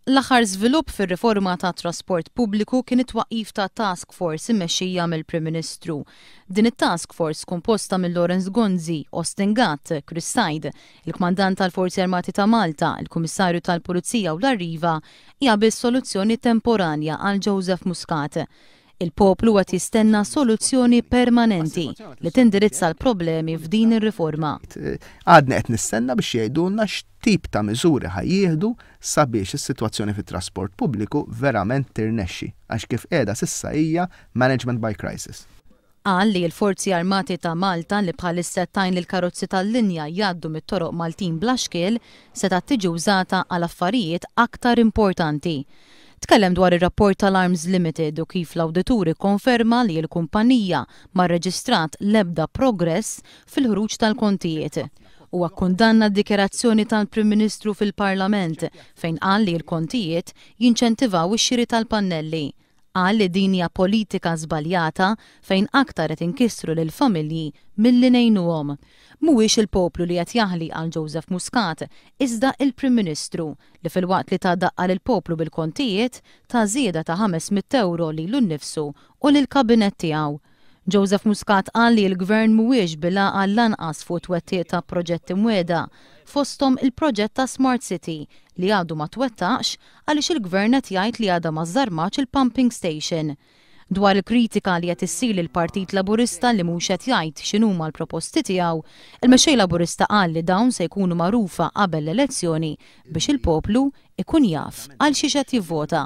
L-aħħar żvilupp fir-riforma tat-trasport pubbliku kien it-twaqqif ta' task force immexxija mill-Prim Ministru. Din it-task force komposta minn Lawrence Gonzi, Austin Gatt, Chris Said, il-Kmandant tal-Forzi Armati ta' Malta, il-Kummissarju tal-Pulizija u l-Arriva hija biss soluzzjoni temporanja għal Joseph Muscat. Il-poplu qed jistenna soluzzjoni permanenti li tindirizza l-problemi f'din ir-riforma. Għadni qed nistenna biex jgħidulna x'tip ta' miżuri ħa jieħdu sabiex is-sitwazzjoni fit-trasport pubbliku verament tirnexxi, għax kif qiegħda s'issa hija management by crisis. Qal li l-Forzi Armati ta' Malta li bħalissa qed tgħin lill-karozzi tal-linja jgħaddu mit-toroq Maltin bla xkiel setgħet tiġi wżata għal affarijiet aktar importanti. Tkellem dwar ir-rapport tal-Arms Limited u kif l-awditur ikkonferma li l-kumpanija ma rreġistrat l-ebda progress fil-ħruġ tal-kontijiet. Huwa kkundanna d-dikjarazzjoni tal-Prim Ministru fil-Parlament fejn qal li l-kontijiet jinċentivaw ix-xiri tal-pannelli. Qal li din hija politika żbaljata fejn aktar qed inkissru lill-familji milli ngħinuhom. Mhuwiex il-poplu li qed jaħli għal Joseph Muscat iżda il-Prim Ministru li filwaqt li ta daqqa lill-poplu bil-kontijiet, ta żieda ta' 500 ewro lilu nnifsu u lill-kabinett tiegħu. Joseph Muscat qal li l-Gvern mhuwiex bil-għaqal lanqas fuq it-twettiq ta' proġetti mwiegħda, fosthom il-proġett ta' Smart City li għadu ma twettaqx għaliex il-Gvern qed jgħid li għadha ma żarmatx il-pumping station. Dwar il-kritika li qed issir lill-Partit Laburista li mhux qed jgħid x'inhuma l-proposti tiegħu, il-Mexxej Laburista qal li dawn se jkunu magħrufa qabel l-elezzjoni biex il-poplu ikun jaf għal xiex qed jivvota.